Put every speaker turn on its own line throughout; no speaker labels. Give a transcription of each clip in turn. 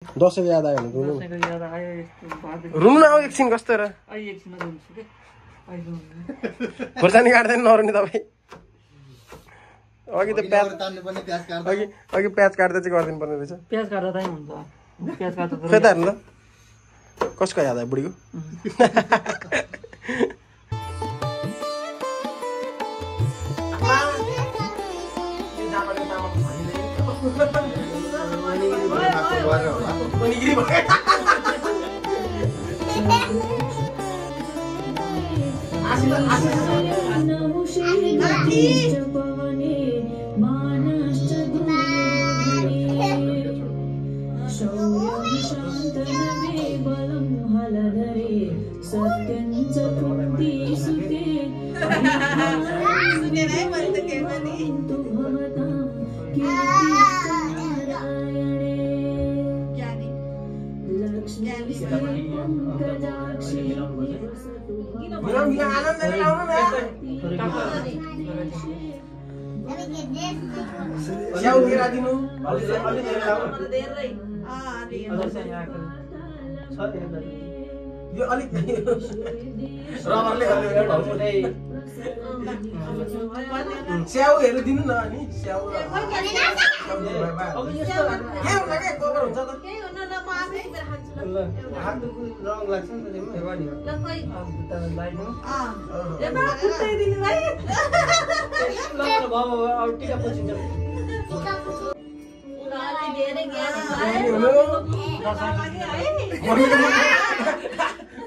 दसैँको याद आयो भने रुनु न आऊ एकछिन कस्तो र खोर्सानी काट्दैन नरुने तपाईँ अघि त प्याज अघि प्याज काट्दा चाहिँ गरिदिनु पर्ने रहेछ
प्याज काट्दा चाहिँ हुन्छ प्याज काट्दा
खै त हेर्नु त कसको याद आयो बुढीको यो अलिक रबरले स्याउहरू दिनु न अनि स्याउ के हुन्छ के कोबर हुन्छ त के हुन ल म आफै खान्छु ल हात रङ लाग्छ नि त त्यसमा ल खै लाइनु ए बा कुट्दै दिनु भाइ ल बाबा आउटिया पछिन्छ उनाले धेरै ज्ञान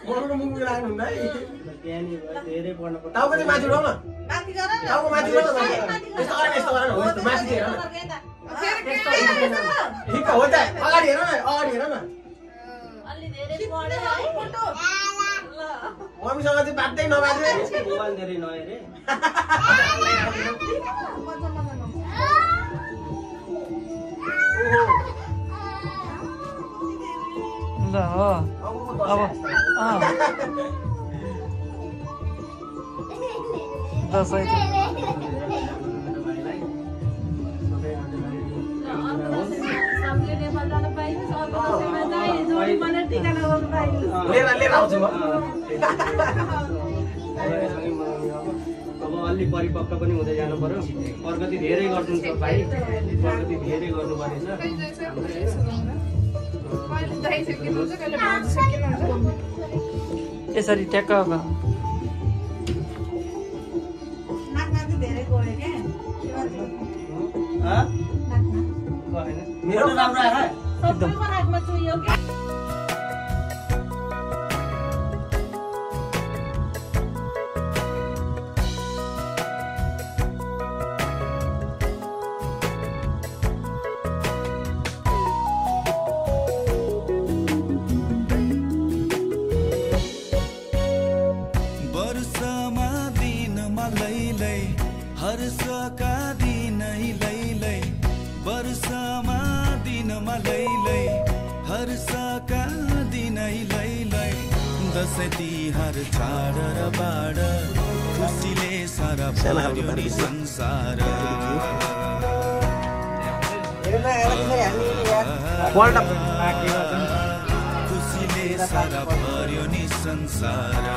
मर्को मुख लाग्नु हुँदै ज्ञानी धेरै पढ्नु पर्छ टाउको चाहिँ माथि उठाउ न माथि गर न टाउको माथि गर न यस्तो गर न माथि हेर न ठिक हो त अगाडि हेर न अलि धेरै पढे है फोटो ल मम्मीसँग चाहिँ बात्दै नबाजे मोबाइल धेरै नहेरे ल हो अब दसैँ लिएर आउँछु म अब अलि परिपक्व पनि हुँदै जानु पर्यो प्रगति धेरै गर्नु छ भाइ प्रगति धेरै गर्नु पर्नेछ यसरी ट्याक्क मेरो राम्रो आयो सबैको हातमा चुइयो के
तिहार छाड र बाड खुसीले सारा भर्यो नि संसार खुसीले सारा भर्यो नि संसार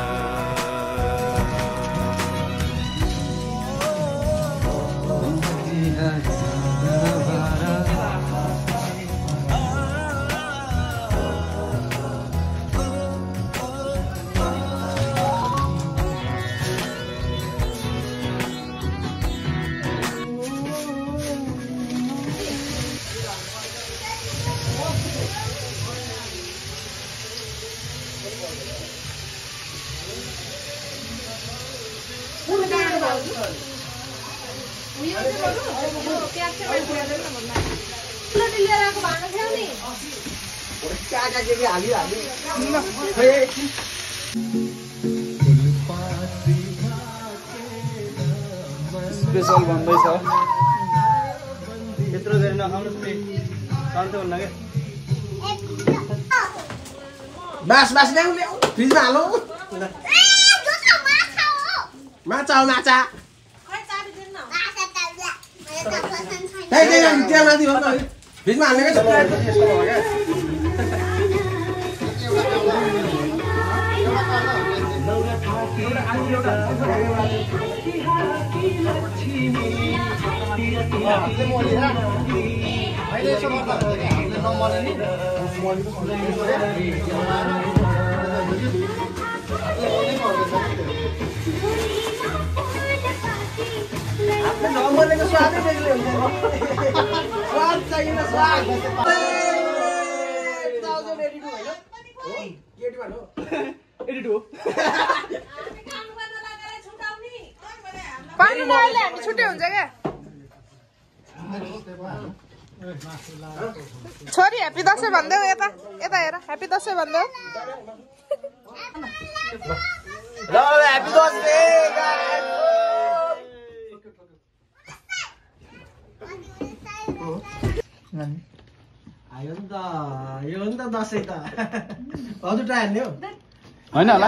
स्पेशल भन्दैछ
यत्रो गरी नखाउनु खान्छ भन्न के
बास ल्याउ फ्रिजमा हालौ माछा हो माछा फ्रिजमा हाल्ने नमलेको स्वादै बेग्लै हुन्छ स्वाद चाहिएन स्वाद 2082 हैन हो 81 हो 82
पानी नआइले हामी छुट्टै हुन्छ क्या छोरी ह्यापी दसैँ भन्दै यता यता हेर ह्यापी दसैँ भन्दै
ल ह्यापी दसैँ आयो नि त यो नि त दसैँ त हजुर टाइम हो
हैन होला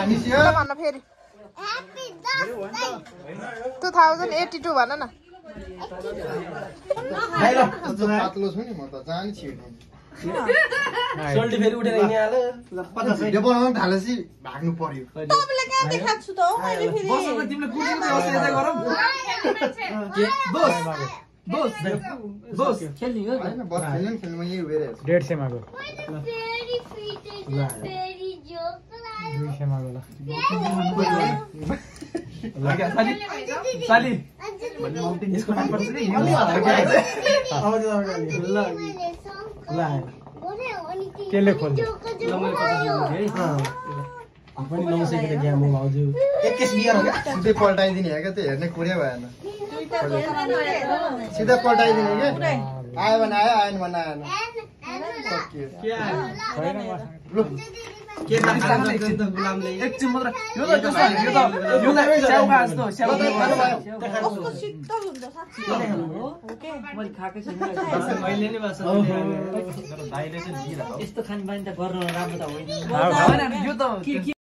भन्न फेरि 2082 भन न
पातलो छु नि म त जान छिर्नु
सोल्टी फेरि उठेर हिँड्ने हाल 50
यो बनाउन थालेसी भाग्नु पर्यो
तपाईले कहाँ देखाएको छु त हो मैले फेरि
बसको तिमीले कुदिने व्यवस्था यता गरौ बोस बोस खेल्ने हो
हैन बस खेल्नु नि खेल्नु म यही उभिएर हेर्छु
150 मागो
साली यसको नाम पर्छ नि ल
केले खोल्नु
पनि 900 के ग्याम हो भाउजू 21 बियर हो क्या
सिधै पल्टाइदिने हो क्या त्यो हेर्ने कुरै भएन सिधै पल्टाइदिने के आयो भने आयो आएन भने आएन
के त गुलामले एकछिन मात्र यो त यो त स्याउका जस्तो स्याउका
कस्तो शीतल हुन्छ साच्चै हो ओके
मैले खाकै छैन
मैले नि बस
भाइले चाहिँ दिइरा
यस्तो खानपान त गर्न राम्रो त होइन
यो त